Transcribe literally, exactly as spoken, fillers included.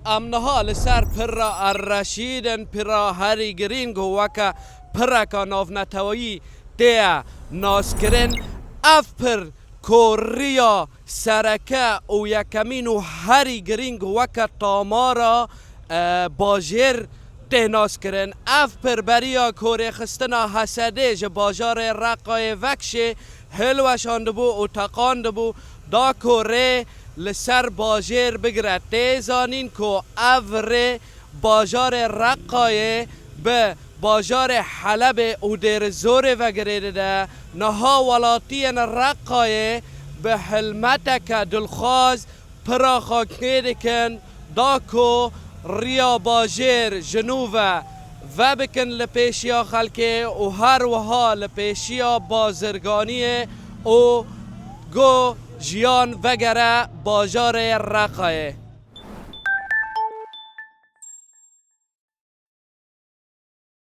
Em niha li ser pira Erreşîd in, pira herî girîng û weke pireka navneteweyî tê ye naskirin. Ev pir ku riya sereke û yekemîn û herî girîng weke tamara, e, bajêr tê naskirin. Ev pir beriya ku rêxistina H S D ji bajarê Reqayê vekişê hilweşandibû û teqandibû, da ku rê li ser bajêr bigire. Tê zanîn ku ev rê bajarê Reqayê bi bajarê Helebê û Dêrizorê ve girê dide. Niha welatiyên Reqayê bi hilmeteke dilxwaz pira xwe kê dikin, da ku riya bajêr ji nû ve vebikin li pêşiya xelkê û her wiha li pêşiya bazirganiyê û ku jiyan vegere bajarê Reqayê.